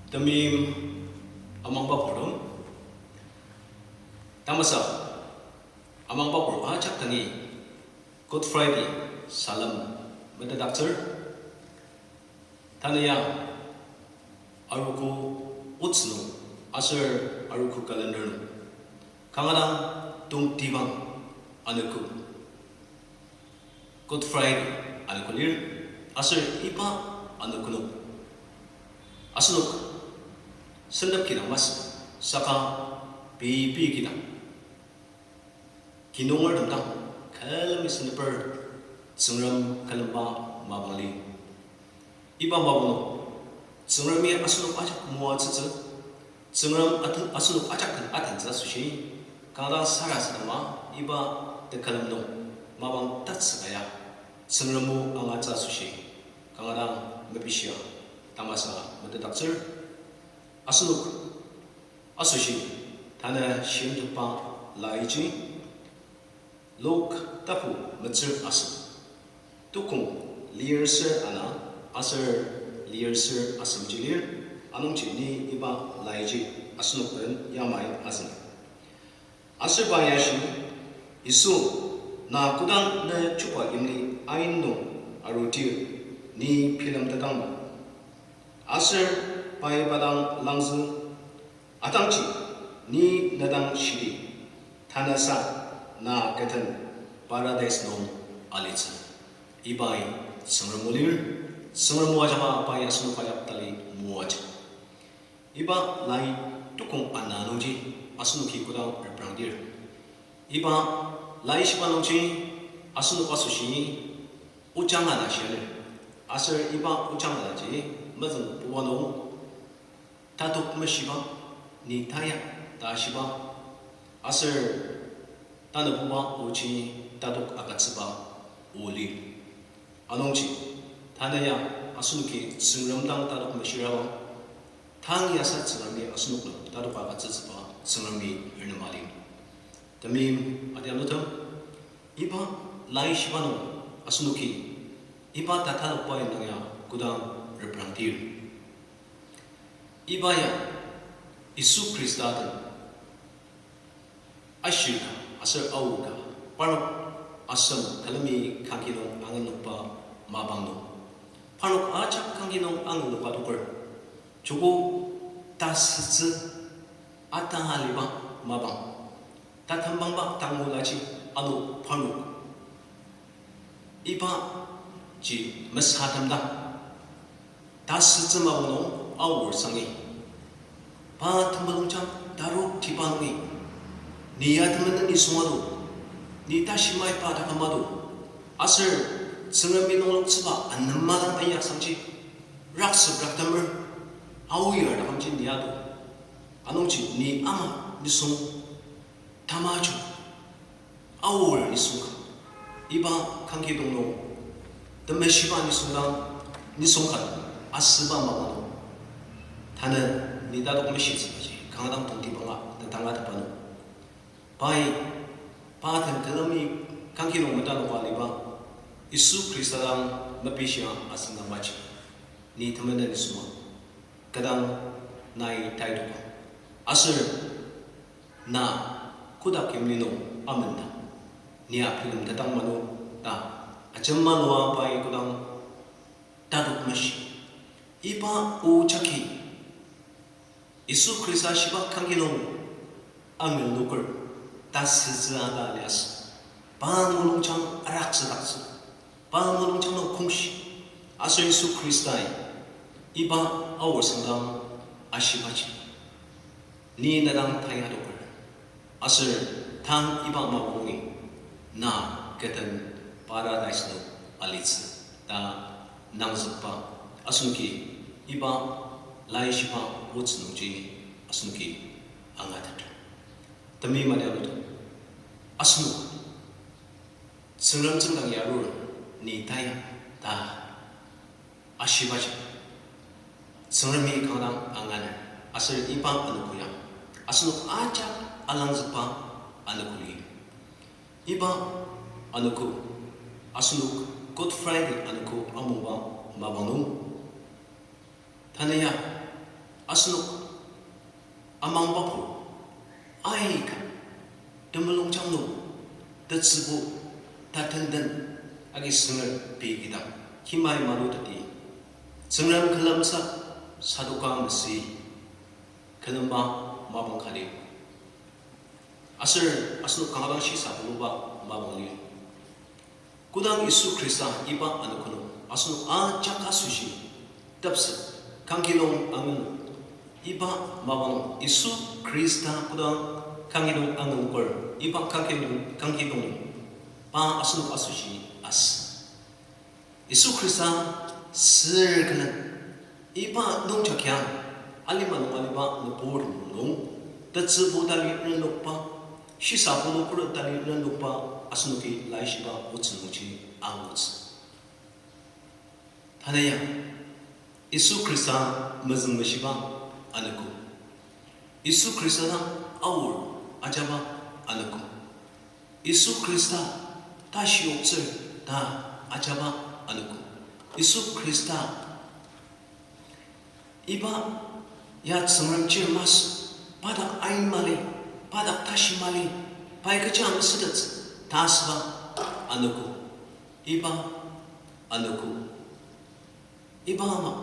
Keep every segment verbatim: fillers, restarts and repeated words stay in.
Temeim amangba purtem. Tamasa amangba pur ajak dangi Good Friday salem metetdaktsür. Tanü ya arogo otsü nung aser arogo calendar nung kanga dang tongtibang anogo Good Friday anogo lir, aser iba anogo nung asenok sentep kidang masü, saka pei pei kidang kinungertem dang külemi senteper Tsüngrem külemba mapang lir. Iba mapang nung Tsüngremi asenok ajak moatsütsü, Tsüngrem aten, asenok ajak den atentsü asoshi, kanga dang sarasadema iba tekülem nung mapang tatsüka ya Tsüngrem o angatsü asoshi, kanga dang mepishia tamasa metetdaktsür. Asenok asoshi tanü shimtetba laiji Luk tapu metsür asem, tukong lir ser ana aser lir ser asem ji lir, anungji ni iba laiji asenok den yamai azünger. Aser pa yashi, Yisu, na kodang ne chuba yimli ain nung arudir, ni bilemtetangma. Aser pai pa dang langzü, Atangji, ni ne dang shidi, tanasa na kü den paradise nung alitsü. Ibai Tsüngrem o lir, Tsüngrem o ajanga pai asenok ajak tali moaja. Iba lai tukong ana nungji asenoki kodang reprangdir, iba laishiba nungji asenok asoshi ojang ana shia lir. Aser iba ojang anaji mezüngbuba nung tatok meshiba, ni taya ta shiba, aser tanabuba oji tatok agütsüba o lir. Anungji, tanü ya asenoki Tsüngrem dang tatok meshirabang, tang yasa Tsüngremi asenok nem tatok agütsütsüba Tsüngremi renema lir. Temeim adianutem, iba laishiba nung asenoki iba tatalokba indang ya kodang reprangdir, iba ya Yisu Khrista den ashir ka aser aor ka, parnok asem külemi kangki nung angenokba mapang nung, parnok ajak kangki nung angenokba toker, joko tasütsü ataliba mapang, tatembangba tangolaji ano parnok ibaji mesatem dang tasütsü mapang nung aor sangi, pa temulungjang tarok tiba nungi, ni ya temenen nisung ado, ni tashi maiba taküm ado, aser Tsüngremi nungloktsüba anema dang ayasangji, raksüp raktemer, aoyar takümji ni ado, anungji ni ama nisung tamajung aor nisung ka, iba kangki dong nung, temeshiba nisung dang, nisung ka asüba mapang nung, tanü ni tatok meshitsübaji kanga dang tongtibanga tetanga tepanu. Pai, pa den külemi kangki nung metaloka aliba Yisu Khrista dang mepishia asüngdangbaji, ni temenen nisung ka, kü dang nai taitoka, aser na kotak yimli nung amenda, ni ya bilemtetang mano ta ajema lua pai kodang tatok meshi. Iba o jagi Yisu Khrista shiba kangki nung angel noker tasütsü ata liasü. Pa mulungjang araksüdaktsü, pa mulungjang nung kongshi, aser Yisu Khristai iba aor sangdang ashibaji, ni na dang taya toker, aser tang iba mapang nungi na kü den paradise nung alitsü ta nangzükba asenoki iba laishiba otsü nungji asenoki angateter. Temeim adianutem, asenok Tsüngrem tsüngdang yarur ni taya ta ashibaji, Tsüngremi kanga dang anganer, aser iba anogo ya asenok ajak alangzükba anogo lir. Iba anogo, asenok Good Friday anogo amungba mapang nung, tanü ya Asenok amangbapur aika temulungjang nung tetsübo tatenden agi sünger pei kidang kimai manuteti Tsüngrem külemsa sadoka masü külemba mapang ka lir. Aser asenok kanga dang shisa puluba mapang lir. Kodang Yisu Khrista iba anogo nung asenok ajak asoshi tepset kangki nung angu, iba mapang Yisu Khrista kodang kangki nung anguker, iba kangki nung, kangki nung pa asenok asoshi as. Yisu Khrista sür külen iba nungjakiang alima nung aliba nüburtem nung tetsübo tali renlokba, shisa pulu khuret tali renlokba asenoki laishiba otsü nungji angutsü. Tanü ya, Yisu Khrista mezüngmeshiba anogo. Yisu Khrista dang Aor ajaba anogo. Yisu Khrista tashi oktsür ta ajaba anogo. Yisu Khrista iba ya Tsüngrem chir masü, pa dak ain mali, pa dak tashi mali, pai kecha mesütettsü ta asüba anogo. Iba anogo. Iba ama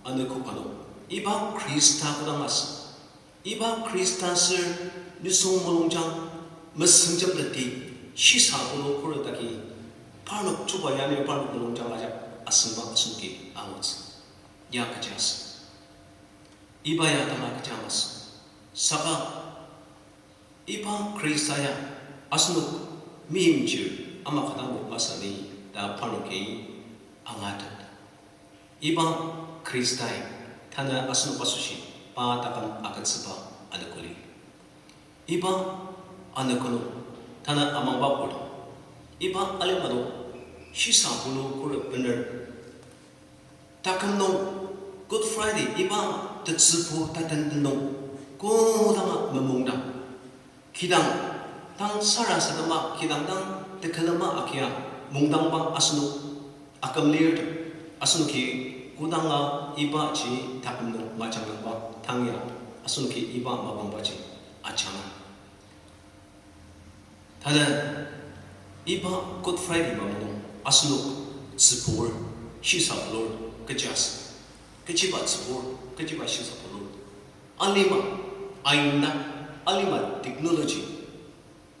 anogo ka nung, iba Khrista kodang asü, iba Khrista sür nisung mulungjang mesüngjemteti shisa pulu khuret agi parnok chuba yanir parnok mulungjang ajak asüngba asenoki angutsü. Ya kecha asü. Iba ya tanga kecha masü. Saka iba Khrista ya asenok meimchir ama ka dang masü ni ta parnoki angatet. Iba Khristai tanü asenok asoshi pa taküm agütsüba anogo lir. Iba anogo nung tanü amangba purtem, iba alima nung shisa pulu khuret bener taküm nung Good Friday iba tetsübo tatenden nung kodanga memungdang, kidang dang sarasadema, kidang dang tekülema agia mungdangba asenok aküm lirtem, asenoki kodanga ibaji taküm nung majangdangba tang ya, asenoki iba mapangbaji ajanga. Tanü iba Good Friday mapang nung asenok tsübur, shisa pulur, kechi asü, kechiba tsübur, kechiba shisa pulur. Alima ain dang, alima technology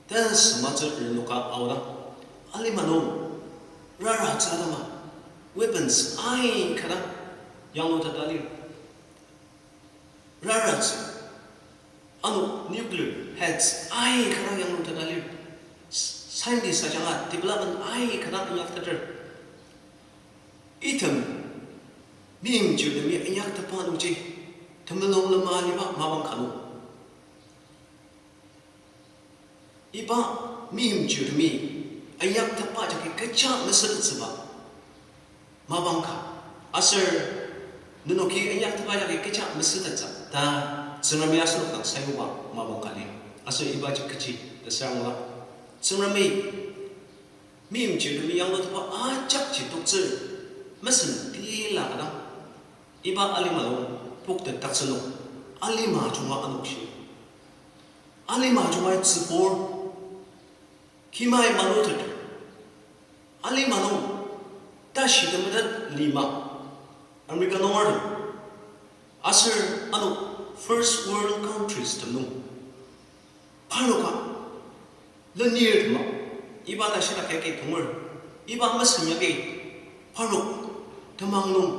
tesüngmangtsü renoka aodang, alima nung raratsü atema weapons aika dang yangluteta lir. Raratsü, ano nuclear heads aika dang yangluteta lir. Scientist ajanga development aika dang inyakteter. Item meimchirtemi inyaktepa nungji temulung lema aliba mapang ka nung, iba meimchirtemi inyaktepa jagi kecha mesütettsüba mapang ka, aser nenoki inyaktepa jagi kecha mesütettsü ta Tsüngremi asenok dang sayuba mapang ka lir. Aser ibaji kechi ta süra ngula, Tsüngremi meimchirtemi yanglutepa ajakji toktsür mesen tila ka dang, iba alima nung poktetdaktsü nung, alima junga anokshi, alima junga tsübur, kimai maluteter, alima nung tashi temetet lima, America nungertem, aser ano first world countries tem nung, parnoka lenir tema, iba tashidak yagi tonger, iba mesen yagi parnok temang nung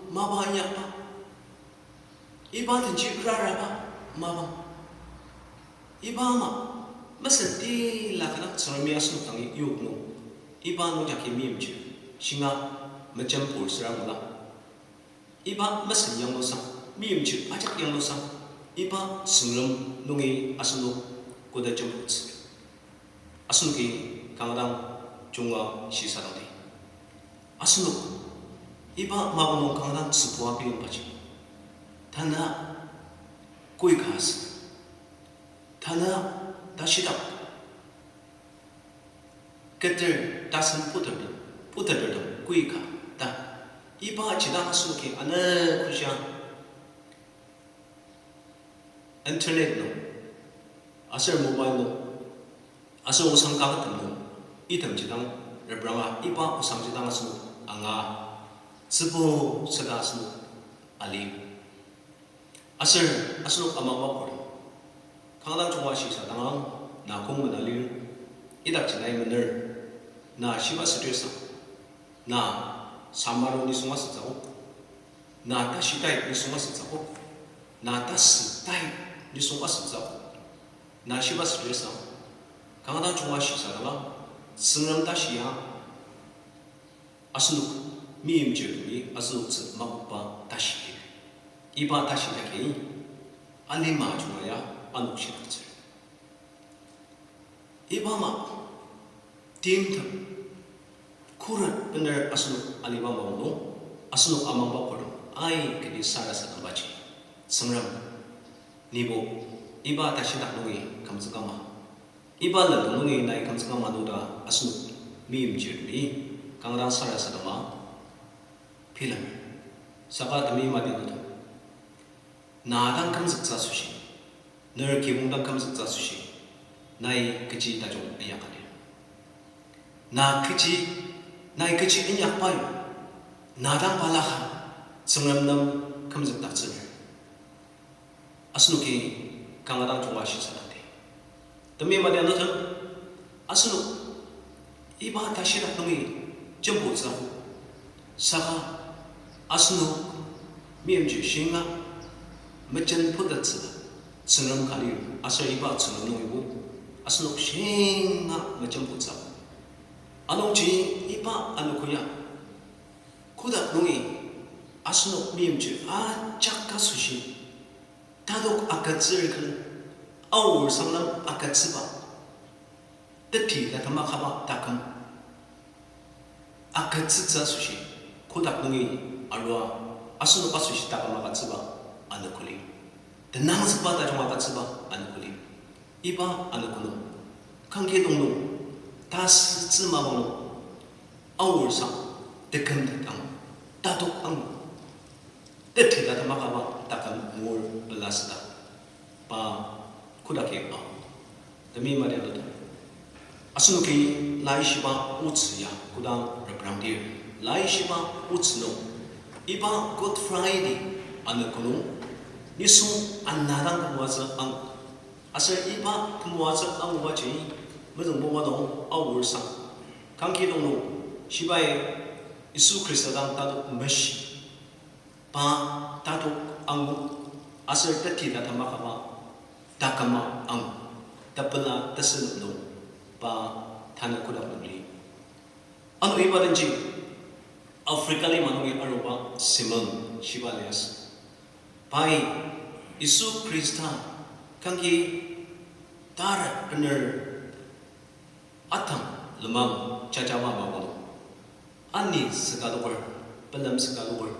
mapa inyakba, iba denji raraba mapang. Iba ama mesen tila ka dang Tsüngremi asenok dangi yok nung, iba nungjagi meimchir shinga mejembur süra ngula. Iba mesen yanglusang, meimchir ajak yanglusang, iba Tsüngrem nungi asenok koda jembutsü. Asenoki kanga dang junga shisadangdi, asenok iba mapang nung kanga dang tsübua bilembaji, tanü koi ka asü, tanü tashidak keter tasen putertem, putertem koi ka ta, iba jidang asenoki anü kuja internet nung, aser mobile nung, aser osang kaketem nung, itemji dang repranga iba osangji dang asenok anga, tsübu süda asenok ali. Aser asenok amangba kori, kanga dang junga shisadang, na kong mena lir, idakji nai mener, na shiba südir sa, na samaru nisung asütsü akok, na tashi tai nisung asütsü akok, na tasü tai nisung asütsü akok, na shiba südir sa, kanga dang junga shisadang, Tsüngrem tashi ya, asenok meimchirtemi asenoktsü makokba tashi lir. Iba tashi jagi alima junga ya anok shidaktsür. Iba ama timtem khuret bener asenok aliba maogo nung, asenok amangba khuret ai kati sarasadembaji, Tsüngrem, nibo iba tashidak nungi kümzükama, iba lendong nungi nai kümzükama nung ta asenok meimchirtemi kanga dang sarasadema bilemer. Saka temeim adianutem, na dang kümzüktsü asoshi, ner kibong dang kümzüktsü asoshi, nai kechi tajung inyaka lir? Na kechi, nai kechi inyakba ya, na dang balaka Tsüngrem nem kümzükdaktsüner? Asenoki kanga dang junga shisadangdi. Temeim adianutem, asenok iba tashidak nungi jembutsü akok. Saka asenok meimchir shinga mejenputetsü Tsüngrem ka lir, aser iba Tsüngrem nungibo asenok shinga mejenputsa. Anungji iba anogo ya, kotak nungi asenok meimchir ajak asoshi, tatok agütsür ken, Aor sangdang agütsüba, teti tatem akaba taküm agütsütsü asoshi, kotak nungi arua asenok asoshi taküm agütsüba anogo lir. Tenangzükba tajung agütsüba anogo lir. Iba anogo nung, kangkidong nung, tasütsü mapang nung, Aor sang teküm tetang, tatok ang, teti tatem akaba taküm angur pela süda, pa kodaki ao. Temeim adianutem, asenoki Laishiba otsü ya kodang reprangdir, Laishiba otsü nung, iba Good Friday anogo nung, nisung ana dang temoatsü ang, aser iba temoatsü angubaji mezüngbuba nung Aor sang, kangkidong nung, shibai Yisu Khrista dang tatok meshi, pa tatok angu, aser teti tatem akaba taküma ang, tepela tesünep nung, pa tanü kodak nung li. Ano iba denji Africa lima nungi aruba Simon shiba liasü. Pai Yisu Khrista kangki tarak bener atang lenmang jajaba mapang nung, ani süka loker, pelem süka loker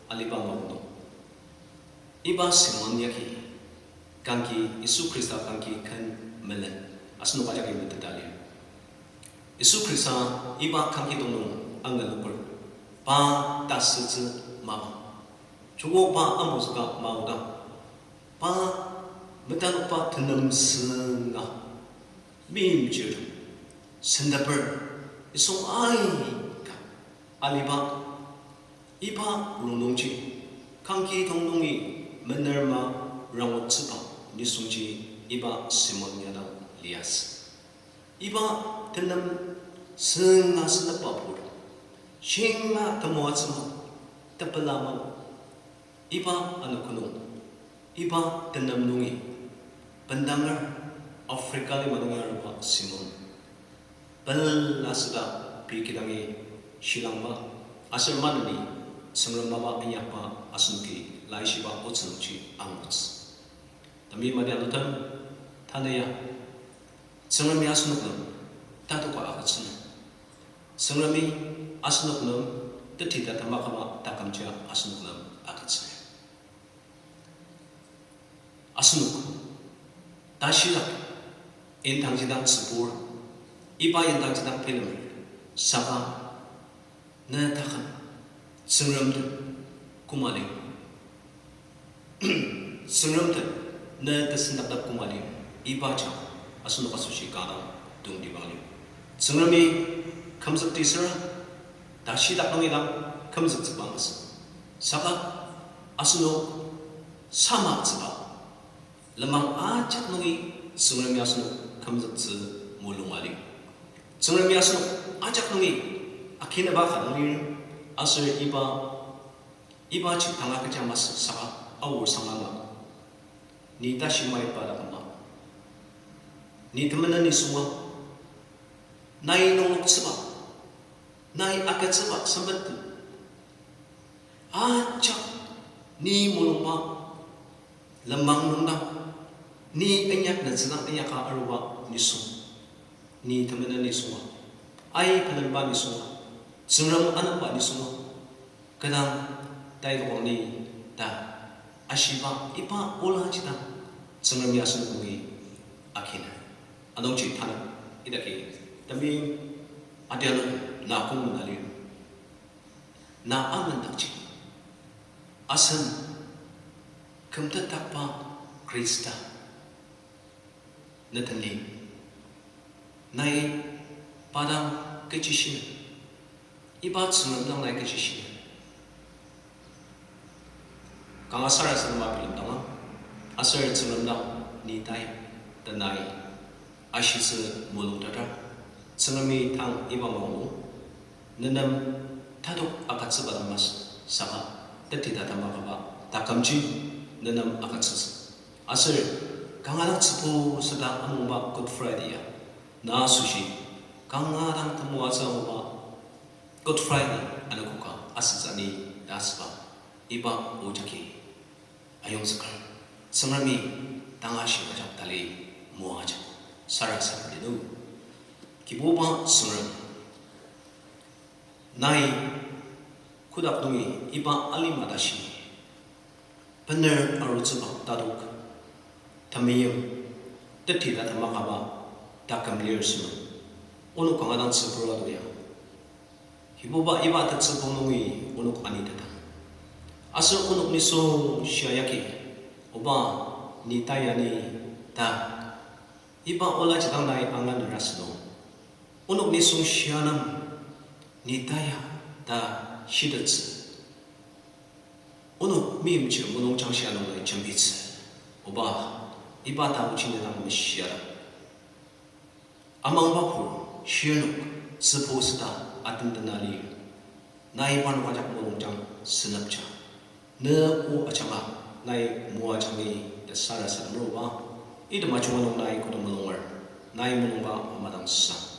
aliba mapang nung, iba Simon yagi kangki, Yisu Khrista kangki ken melen, asenok ajaki meteta lir. Yisu Khrista iba kangkidong nung angaluker, pa tasütsü mapang, joko pa amozüka maodang, pa metanokba tenem sünga meimchir senteper nisung aika aliba, iba rongnungji kangkidong nungi mener ma ranglotsüba nisungji iba Simon ya dang liasü. Iba tenem sünga sentepa pur, shinga temoatsüma, tepela ma, iba anogo nung, iba tenem nungi bendanger Africa lima nungi aruba Simon pela süda pei kidangi shilangba, aser maneni Tsüngrem mapa inyakba asenoki Laishiba otsü nungji angutsü. Temeim adianutem, tanü ya Tsüngremi asenok nem tatoka agütsüner. Tsüngremi asenok nem teti tatem akaba takümjia asenok nem agütsüner. Asenok tashidak indangji dang tsübur, iba indangji dang bilemer, saka ne taküm Tsüngrem den koma lir. Tsüngrem den ne tesendaktep koma lir, ibaji asenok asoshi kanga tongtibang lir. Tsüngremi kümzükti süra, tashidak nungi dang kümzüktsüba masü. Saka asenok samatsüba lenmang ajak nungi Tsüngremi asenok kümzüktsü mulunga lir. Tsüngremi asenok ajak nungi akinaba ka dang lir, aser iba, ibaji tanga kecha masü saka aor sangama. Ni tashi maiba dakema, ni temenen nisunga, nai nungloktsüba, nai agütsüba sempet ajak ni mulungba lenmang nungdang, ni inyak netsüdang inyaka aruba nisung, ni temenen nisunga, ai pelenba nisunga, Tsüngrem anemba nisunga, kü dang tai lokang ni ta ashiba iba ola jidang Tsüngremi asenok nungi akiner. Anungji tanü idaki temeim adianu na kongmena lir. Na amendakji asen kümtetdakba Khrista ne den lir. Nai pa dang kechi shiner? Iba Tsüngrem dang nai kechi shiner? Kanga sarasadema bilemdanga, aser Tsüngrem dang ni tai, ta nai ashitsü mulungtetra, Tsüngremi tang iba maonung, nenem tatok agütsüba dang masü saka, teti tatem akaba takümji nenem agütsütsü. Aser kanga dang tsübu süda amungba Good Friday ya, na asoshi kanga dang temoatsü amungba Good Friday anogoka asütsü ni ta asüba iba o jagi ayongzüker, Tsüngremi tanga shibajak tali moajak sarasademer linu. Kibuba Tsüngrem, nai kotak nungi iba alima tashi bener arutsüba tatok, temeim, teti tatem akaba taküm lir sülen, onok kanga dang tsübura to ya. Kibuba, iba tetsübu nungi onok anitetang. Aser onok nisung shia yagi, Oba, ni taya ni ta, iba ola jidang nai anganer asünung, onok nisung shia nem ni taya ta shitettsü, onok meimchir mulungjang shia nung nai jembitsü. Oba, iba ta ochi ne dang meshiadang, amangba pur shirnok tsübu süda atendena lir. Nai parnok ajak mulungjang senepja, ne o ajanga nai moajangni ta sarasademer Oba. Item ajunga nung nai koda mulunger, nai mulungba ama dang sang.